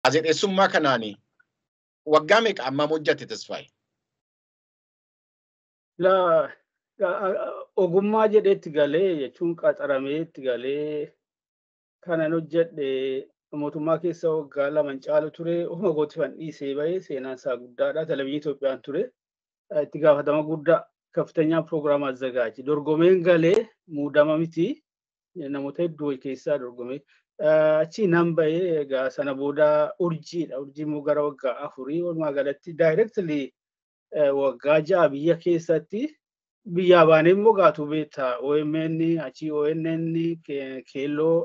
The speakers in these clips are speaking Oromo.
Gaazexeessummaa kanaan waggaa meeqa ammaam hojjette, Tasfaayee? Ogummaa jedheetti galee jechuun qaxaramee itti galee kanan hojjedhe mootummaa keessa waggaa 2 caalu ture. Ofuma kootifan dhiisee bahee, seenaan isaa guddaadha. Televizyiinii Itoophiyaan ture. Itti gaafatama guddaa ከፍተኛ ፕሮግራም አዘጋጅ dorgomeen galee, muudama miti, namoota hedduu keessaa dorgomee achi nan bahee. Egaa sana booda Urjiidha. Urjii immoo gara waggaa 4, walumaa galatti directly waggaa 6 biyya keessatti. Biyyaa baanee immoo gaatuu beektaa, OMN, achii ONN, Keelloo,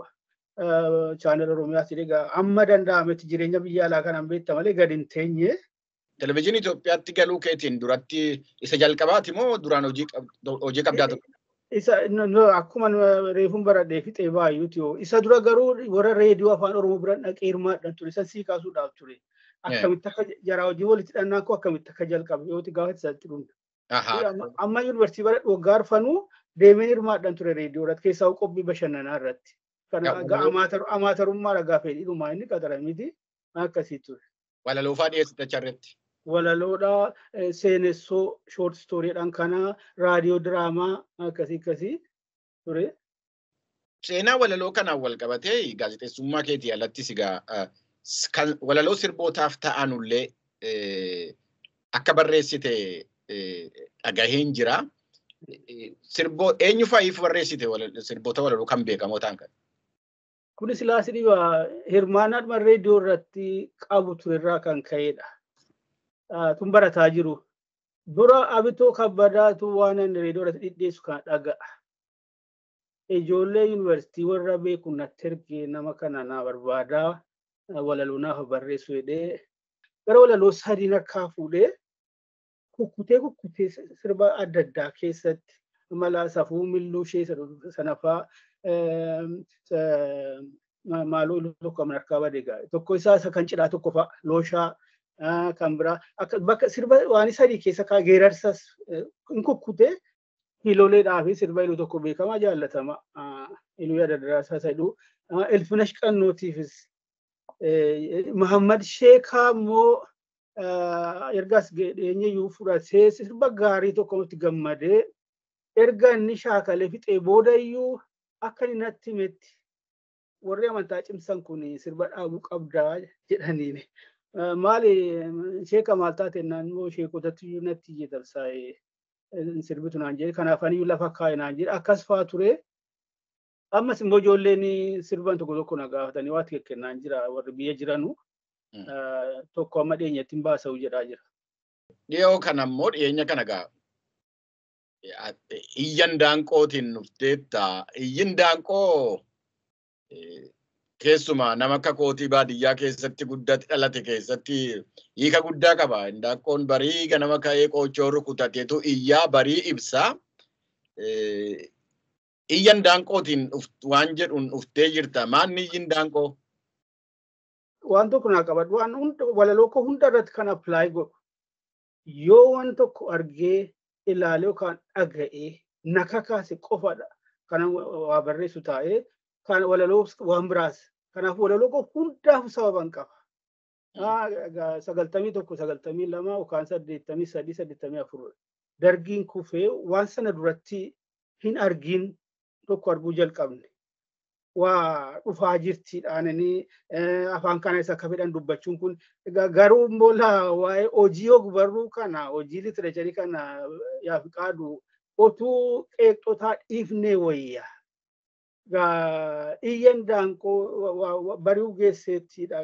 Chaanal Oromiyaatti, egaa amma danda'ametti jireenya biyya alaa kanaan beekta malee gadi hin teenye. Televizyiinii Itoophiyaatti galuu keetiin duratti isa jalqabaati moo duraan hojii qabdaa ture? Isa akkuma reefuun baradhee fixee baay'uuti. Isa dura garuu warra reediyoo Afaan Oromoo bira dhaqee hirmaadhaan ture. Isa sii kaasuudhaaf ture. Akkamitti akka jaraa hojii walitti hidhannaa koo akkamitti akka jalqabe yooti gaafa isaatti dhumna. Amma yuunivarsiitii baradhu waggaa arfanuu deemeen hirmaadhaan ture reediyoo irratti, keessaa qophii bashannanaa irratti. Kana amaatarummaadha, gaafa fedhiidhumaa inni qaxaramiti akkasii ture. Walaloofaa dhiyeessite acharratti. Walaloodha, seenessoo, short storyidhaan kana, raadiyoo diraamaa akkasii akkasii ture. Seenaa walaloo kanaan wal qabatee gaazexeessummaa keetii alattis egaa walaloo sirbootaaf ta'anullee akka barreessite dhagaheen jira. Sirboo eenyu fa'iif barreessite, sirboota walaloo kan beekamoo ta'an kan? Kunis silaas dhiba hirmaannaa reediyoo irratti qabu turerraa kan ka'edha. Tun barataa jiru. Dura Abitoo Kabbadaatu waan inni reediyoo irratti dhidheessu kana dhaga'a. Ijoollee yuunivarsiitii warra beeku natti ergee, nama kana naa barbaadaa, walaloo naaf barreessu jedhee, gara walaloo sadiin harkaa fuudhee kukkutee kukkutee sirba adda addaa keessatti mala safuu milluu ishee sanafaa maaloo tokko amma harkaa badee gaa'e, tokko isaa isa kan cidhaa, tokko fa'a looshaa kan biraa, akka bakka sirba waan sadii keessa kaa geerarsas hin kukkutee. Hiiloleedhaa fi sirba iluu tokko beekamaa jaallatama, iluu yaada daraasaa jedhu, Ilfinash Qannootiifis, Muhammad Sheekaa immoo ergaas dhiyeenyayyuu fudhatee sirba gaarii tokko nutti gammadee, erga inni shaakalee fixee boodayyuu akka inni natti himetti, warri amantaa cimsan kun sirba dhaabuu qabdaa jedhaniin. Maali sheeka, maal taate naan immoo sheekotatti iyyuu natti iyye, tabsaa'ee sirbitu naan jedhe, kanaaf aniyyuu lafa kaa'e naan jedhe, akkas fa'aa ture. Ammas immoo ijoolleen sirban tokko tokko na gaafatanii waa kennaan jira, warri biyya jiranu. Tokko amma dhiyeenyatti hin baasa'u jedhaa jira. Dhiyoo kana immoo, dhiyeenya kana gaa iyyan daanqootiin dhufteetta. Iyyin daanqoo keessumaa nama akka kootii baadiyyaa keessatti guddate dhalate keessatti hiika guddaa qaba. Indaanqoon barii ganama ka'ee qoochoo rukutateetu iyyaa barii ibsa. Iyyan daanqootiin waan jedhuun dhuftee jirta. Maanni iyyin daanqoo? Waan tokko naa qabadhu, waan hunda walaloo koo hunda irratti kan apply godhu. Yoo waan tokko argee ilaalee yookaan dhaga'ee na kakaase qofadha. Kana waa barreessu taa'ee kan walaloo waan biraas. Kanaaf walaloo koo hundaaf sababan qaba. 91, 92 yookaan 83, 84 dargiin kufee waan sana duratti hin argin tokko arguu jalqabne. Waa dhufaa jirtiidhaananii afaan kana isa akka fedhan dubbachuun kun garuu immoo waa'ee hojii ogbarruu kana, hojii literature kana yaafiqaadu otuu qeeqxotaa dhiifnee wayya. Iyyan daanqoo bari'uu geesseettidha.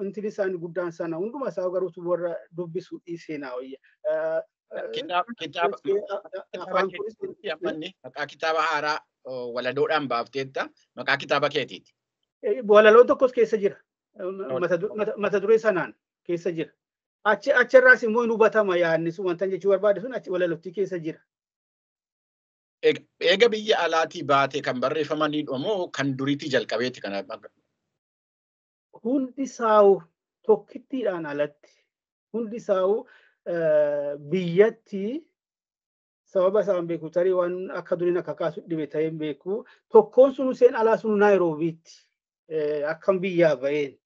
Inti isaanii guddaan sana hunduma isaa garuu warra dubbisu dhiisee naa wayya. Kitaaba maqaa kitaaba haaraa walaloodhaan baafteetta, maqaa kitaaba keetiiti. Walaloon tokkos keessa jira. Mata duree sanaan keessa jira. Achirraas immoo hin hubatama yaadni sun, wanta jechuu barbaade sun achi walalootti keessa jira. Eega biyya alaatii baate kan barreeffamanidha moo kan duriitii jalqabeeti kana? Hundi isaa'u tokkittiidhaan alatti, hundi isaa'u biyyatti sababa isaan beeku, tarii waan akka duriin akka kaasu dhibe ta'ee hin beeku. Tokkoon sun seen alaa sun Naayiroobiitti akkam biyyaa ba'een.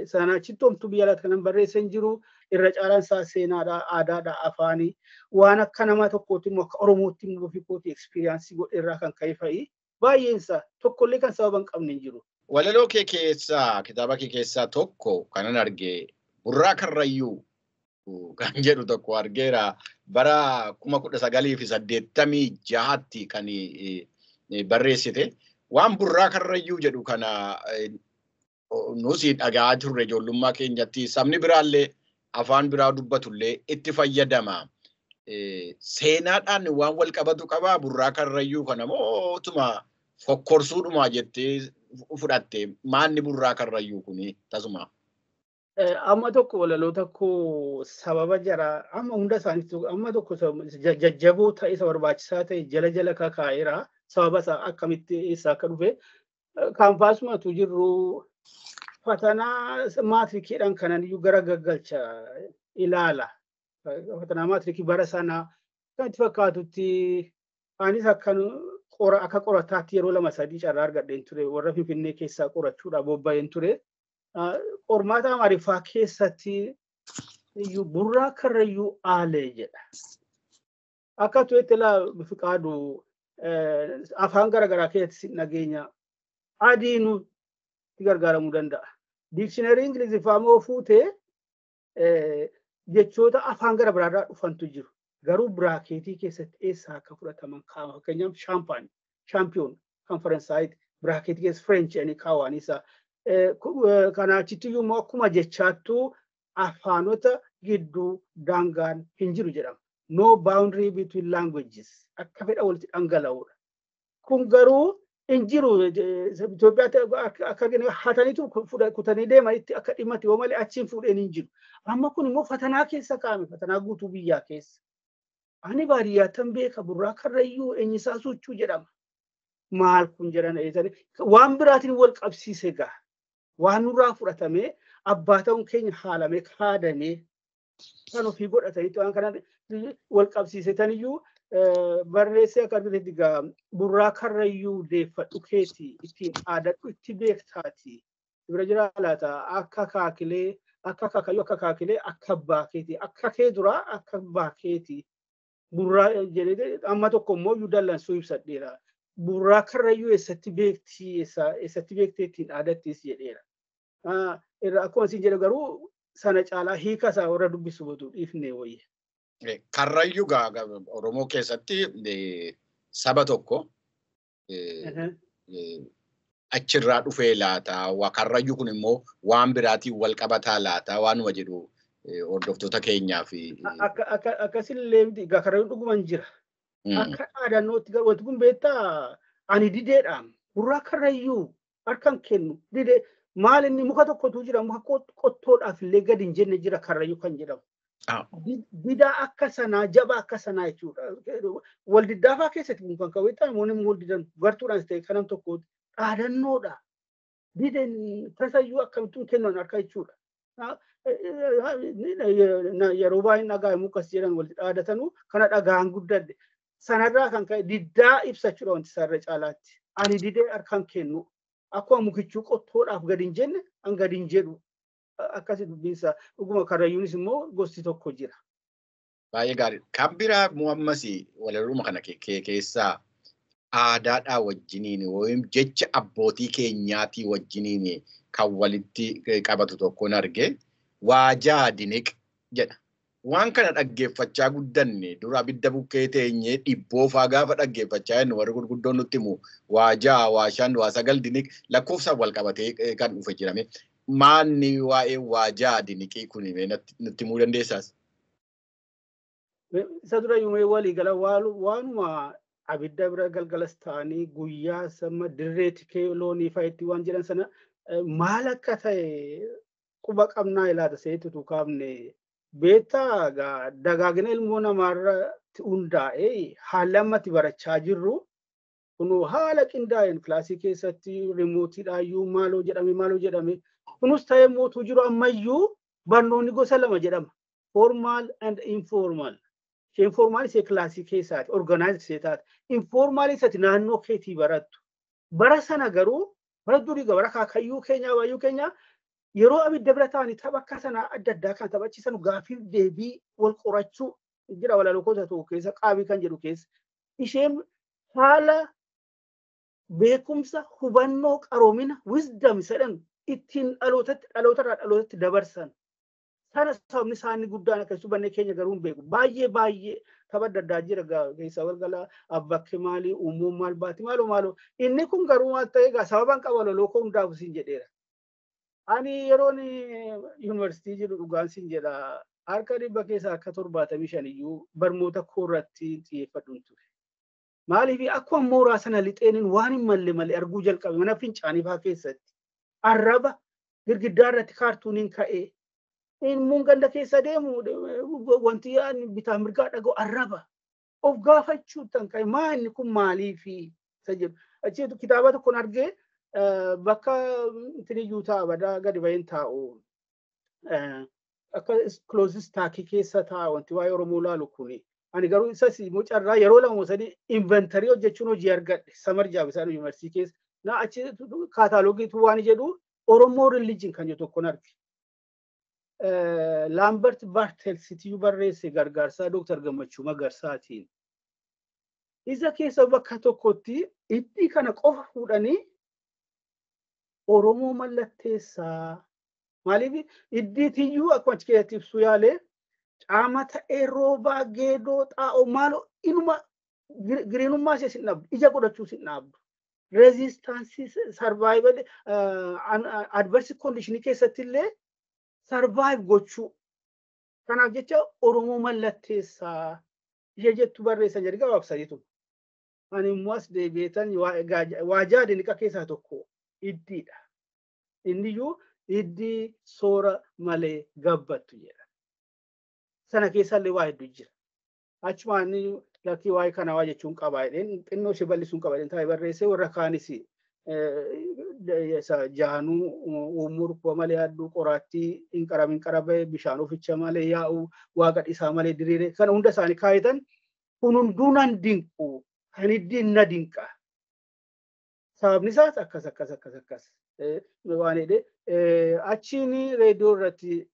Sana achitti homtuu biyya alaatti kanan barreesse hin jiru. Irra caalaan isaa seenaadha, aadaadha, afaanii. Waan akka nama tokkootti immoo akka Oromootti immoo ofii kootii experience godhe irraa kan ka'e fa'i. Baay'een isaa tokkollee kan sababa hin qabne hin jiru. Walaloo kee keessaa, kitaaba kee keessaa tokko kanan arge Burraa Karrayyuu kan jedhu tokko argeera. Bara 1986tti kan barreessite. Waan Burraa Karrayyuu jedhu kana nusi dhaga'aa turre ijoollummaa keenyatti, sabni biraallee afaan biraa dubbatullee itti fayyadama. Seenaadhaan waan wal qabatu qabaa Burraa Karrayyuu kana moo utuma fokkorsuudhuma jettee fudhatte? Maanni Burraa Karrayyuu kuni tasuma? Amma tokko walaloota koo sababa jara amma hunda isaaniitti amma tokko jajjaboo ta'e, isa barbaachisaa ta'e jala jala kakaa'eera. Sababa isaa akkamitti eessaa akka dhufe, kaampaasumatu jirru fatanaa maatrikiidhaan kanan iyyuu gara gaggalcha ilaala. Fatanaa maatirikii bara sanaa kan itti fakkaatutti anis akkan akka qorataatti yeroo lama sadii carraa argadheen ture, warra Finfinnee keessaa qorachuudhaaf bobba'een ture. Qormaata Amaariffaa keessatti iyyuu Burraa Karrayyuu aalee jedha. Akka turetti laa Fiqaadu, afaan garaagaraa keessatti nageenya adiinu itti gargaaramuu danda'a. Dictionary Ingiliziffaa immoo fuutee jechoota afaan gara biraarraa dhufantu jiru. Garuu bracket keessatti eessaa akka fudhataman kaa'ama. Fakkeenyaaf champagne, champion kan Faransaayiti, bracket keessa French jedhanii kaawwan isaa. Kanaa achitti iyyuu immoo akkuma jechaattuu afaanota gidduu daangaan hin jiru jedhama. No boundary between languages. Akka fedha walitti dhangala'uudha. Kun garuu hin jiru. Itoophiyaatti akka hataniitu kutanii deemanitti akka dhimmatti yoo malee achiin fuudheen hin jiru. Amma kun immoo fatanaa keessa kaa'ame, fatanaa guutuu biyyaa keessa. Ani baadiyyaattan beeka, Burraa Karrayyuu eenyisaa sochuu jedhama. Maal kun jedhan, waan biraatiin wal qabsiise gaa. Waan nurraa fudhatamee, abbaa ta'uun keenya haalamee kaadamee kan ofii godhatanitti waan kana wal qabsiisetaniyyuu barreessee akka argitetti gaa, Burraa Karrayyuu deeffadhu keeti, ittiin aadadhu, itti beektaati. Bira jira laata, akka kaakilee, akka akaakayyuu, akka kaakilee, akka abbaa keeti, akka kee duraa, akka abbaa keeti. Burraa jedhee amma tokko immoo iyyuu dallansuu ibsadheera. Burraa Karrayyuu eessatti beektii, eessatti beektee ittiin aadattis jedheera. Irra akkuma isin jedhe garuu sana caalaa hiika isaa warra dubbisu botuu dhiifnee wayya. Karrayyuu Oromoo keessatti saba tokko achirraa dhufee laata? Karrayyuu kun immoo waan biraatiin wal qabataa laata? Waanuma jedhu hordoftoota keenyaaf. Akkasillee miti egaa, Karrayyuun dhuguman jira. Akka dhaadannootti garuu wanti kun beektaa, ani dideedhaan Burraa Karrayyuu harkan kennu didee, maal inni muka tokkotu jira, muka qottoodhaaf illee gadi hin jenne jira Karrayyuu kan jedhamu. Didaa akka sanaa, jabaa akka sanaa jechuudha. Wal diddaafaa keessatti kun kan ka'u namoonni wal didan gartuudhaan ta'e kanam tokko dhaadannoodha. Dideen tasayyuu akkamittuun kennan harka jechuudha. Yeroo baay'een dhaga'amu akkas jedhan, walitti dhaadatanu kana dhagaan guddadhe. Sanarraa kan ka'e diddaa ibsachuudha wanti isaarra caalaatti. Ani didee harkaan kennu. Akkuma mukichuu qottoodhaaf gadi hin jenne an gadi hin jedhu. Akkasi dubbiinsa dhuguma, Karrayyuunis immoo gosti tokko jira. Baay'ee gaarii. Kan biraa ammas walaluma kana keessaa aadaadhaa wajjiniin yookiin jecha abbootii keenyaatii wajjiniin kan walitti qabatu tokkoon arge, waajaa diniq jedha. Waan kana dhaggeeffachaa guddanne, dura abidda bukkee teenyee dhibboo faa gaafa dhaggeeffachaa jennu warri gurguddoon nutti himu, waa ja'a, waa shan, waa sagal diniq lakkoofsaan wal qabatee kan dhufe jedhame. Maanni waa'ee waajaa diniqii kun nutti himuu dandeessaas? Isa dura yoomee walii gala waanuma abidda bira galgalas ta'anii guyyaa sama dirree tikee loonii fa'itti waan jedhan sana maal akka ta'e quba qabnaa ilaata seetutu kaafne. Beektaa, dagaagina ilmoo namaarratti hundaa'ee haalli ammatti barachaa jirru kun haala qindaa'een kilaasii keessatti remoteiidhaayyuu maaloo jedhame maaloo jedhame, kunis ta'ee mootuu jiru ammayyuu barnoonni gosa lama jedhama, formal and informal. Informal isee kilaasii keessaati, organize isee taate. Informal isatti naannoo keetii barattu. Bara sana garuu, bara durii, bara kaakayyuu keenyaa, waayyuu keenyaa, Yeroo abidda bira taa'anii tapha akka sanaa adda addaa kan taphachiisan gaaffiif deebii wal qorachuu jira walaloo gosa tokko keessa qaabii kan jedhu keessa. Isheen haala beekumsa hubannoo qaroomina wisdom jedhan ittiin dhalootatti dhalootarraa dhalootatti dabarsan. Sana sababni isaanii guddaan akka hubanne keenya garuu hin beeku. Baay'ee baay'ee tapha adda addaa jira keessaa walgalaa abbakke maalii uumuun maal baati maaloo maaloo. Inni kun garuu maal ta'e egaa sababaan qaba walaloo koo hundaaf siin jedheera. Ani yeroon yuunivarsiitii jiru dhugaan siin jedha harka 100 keessaa harka 75 iyyuu barnoota koo irratti xiyyeeffadhuun ture. Maaliif akkuma mooraa sana lixeeniin waan hin malle malee arguu jalqabe mana fincaanii fa'aa keessatti arraba girgiddaa irratti kaartuuniin ka'ee ilmuun ganda keessa deemu wanti bitaa mirgaa dhaga'u arraba of gaafachuu tan ka'e maa inni kun maaliifi isa jedhu. Achi kitaaba tokkoon argee bakka ittiin taa'a badaa gadi baheen taa'u akka closest taakii keessa taa'a wanti waa'ee Oromoo laalu kuni. Ani garuu isas immoo carraa yeroo lama sadii inventarii hojjechuun hojii argadhe samar jaabisaan yuunivarsiitii keessa. Na achi kaataaloogiitu waan jedhu Oromoo religion kan jedhu tokkoon arge. Lambert Bartelsitiyyuu barreesse gargaarsaa Dooktar Gammachuu Magarsaatiin. Isa keessa bakka tokkotti iddii kana qofa fuudhanii Oromoo mallatteessaa. Maaliif iddiitiyyuu akkuma achi keessatti ibsuu yaalee caama ta'ee roobaa geedoo xaa'oo maaloo inuma giriinummaa ishee sin dhabdu ija godhachuu sin dhabdu. Reezistaansii sarvaayival adversi koondishinii keessatti illee sarvaayiv gochuu. Kanaaf jecha Oromoo mallatteessaa ishee jettu barreessan jedhi gabaabsaniitu. Ani immoo as deebi'eetan waajaa diniqa keessaa tokko iddiidha. Inniyyuu iddii soora malee gabbattu jedha. Sana keessallee waa hedduu jira. Achumaan lakkii waa'ee kanaa waa jechuun qaba jedheen xinnoo ishee bal'isuun qaba jedheen taa'ee barreessee warra kaanis jaanuu uumuu dhukkuba malee hadduu qoraattii hin qaramin qarabee bishaan oficha malee yaa'u waaqa dhisaa malee diriire kana hunda isaanii kaayetan kun hunduu nan dinqu kan iddiin na dinqa. Sababni isaas akkas akkas akkas akkas waan jedhee achiin reediyoo irratti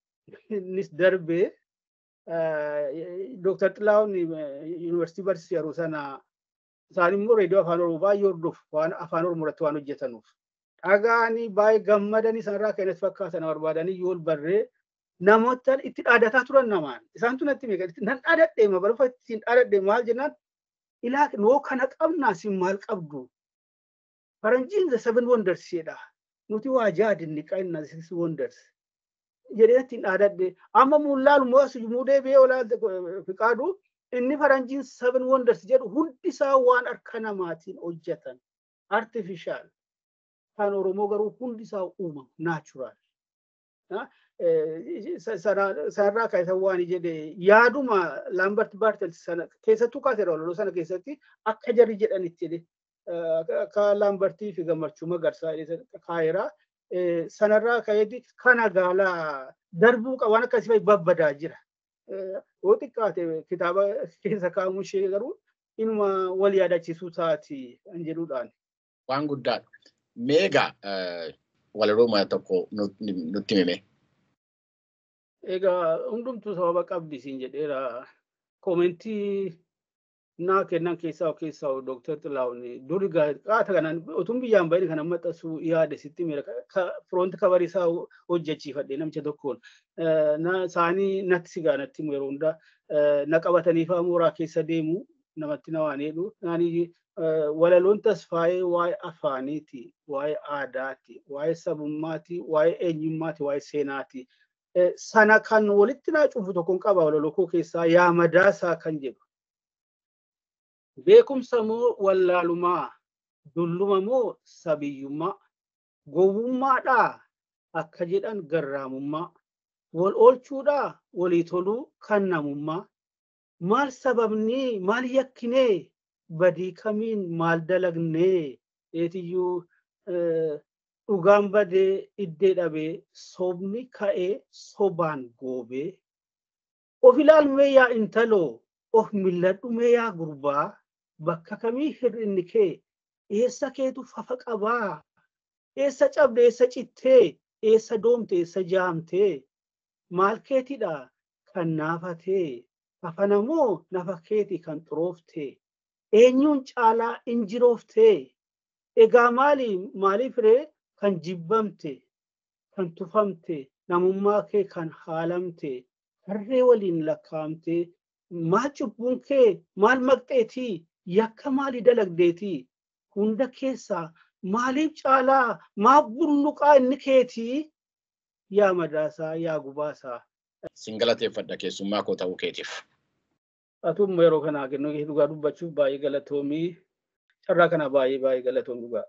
innis darbee Dooktar Xilahuun yuunivarsiitii barsiisu yeroo sana isaan immoo reediyoo afaan Oromoo baay'ee hordofu waan afaan Oromoo irratti waan hojjetanuuf. Dhagaanii baay'ee gammadanii isaanirraa kan natti fakkaatan barbaadanii yoo barree namoota itti dhaadataa turan namaan isaan tun natti meeqa nan dhaadadhee ma balfa ittiin dhaadadhee maal jennaan ilaa noo kana qabnaa sin maal qabdu. Faranjiin the seven wonders jedha. Nuti waa jaadinni qainna six wonders. Jedhee ittiin dhaadadhe amma muullaan immoo as mudee bee olaalte fiqaadu inni faranjiin seven wonders jedhu hundi isaa waan harka namaatiin hojjetan artificial kan Oromoo garuu hundi isaa uumamu natural. Sanarraa kan isa waan jedhe yaaduma Lambert Bartels sana keessattuu kaaseera walaloo sana keessatti akka jarri jedhanitti jedhe akka Lambertii fi Gammachuu Magarsaa kaayeraa. Sanarraa ka'eeti kana gaalaa darbuu qaba waan akkasii fa'i babbadaa jira. Yoo xiqqaate kitaaba keessa kaa'amu ishee garuu inuma wal yaadachiisuu taati kan jedhuudhaan. Waan guddaadha. Meegaa walaloo tokko nutti himi. Egaa hundumtuu sababa qabdi siin jedheera. Koomentii naa kennan keessaa keessaa Dooktar Xilahuun duri qaata kanaan utuun biyyaan bahin kana maxxansuu yaade sitti miira firoonti kabarii isaa hojjechiifadhe namicha tokkoon. Isaanii natti sigaa natti yeroo hundaa na qabatanii fa'aa mooraa keessa deemu namatti na waan jedhu. Naanii walaloon Tasfaayee waa'ee afaaniiti, waa'ee aadaati, waa'ee sabummaati, waa'ee eenyummaati, waa'ee seenaati. Sana kan walitti naa cufu tokkoon qaba walaloo koo keessaa yaa madaasaa kan jedhu. Beekumsa moo wallaalumaa, dulluma moo sabiyyummaa, gowwummaadhaa akka jedhan garraamummaa, wal oolchuudhaa walii toluu kan namummaa, maal sababnii maal yakkinee badii kamiin maal dalagnee eetiyyuu dhugaan badee iddee dhabee sobni ka'ee sobaan goobee of ilaalmee yaa intaloo of milladhumee yaa gurbaa bakka kamii hir'inni kee eessa keetu fafa qabaa eessa cabde eessa cittee Eessa doomte, eessa jaamtee? Maal keetidha kan naafatee? Kafana moo nafa keeti kan xuroofte? Eenyuun caalaa injirooftee? Egaa maali, maaliif ree kan jibbamte, kan tufamte, namummaa kee kan haalamte, harree waliin lakkaa'amte? Maal cubbuun kee, maal maqxeetii, yakka maalii dalagdeetii? Hunda keessaa maaliif caalaa maaf bulluqaa inni keetii? Yaa madaasaa, yaa gubaasaa. Sin galateeffadha keessummaa koo ta'uu keetiif. Atumma yeroo kanaa kennuu dhugaa dubbachuuf baay'ee galatoomii. Carraa kana baay'ee baay'ee galatoom dhugaa.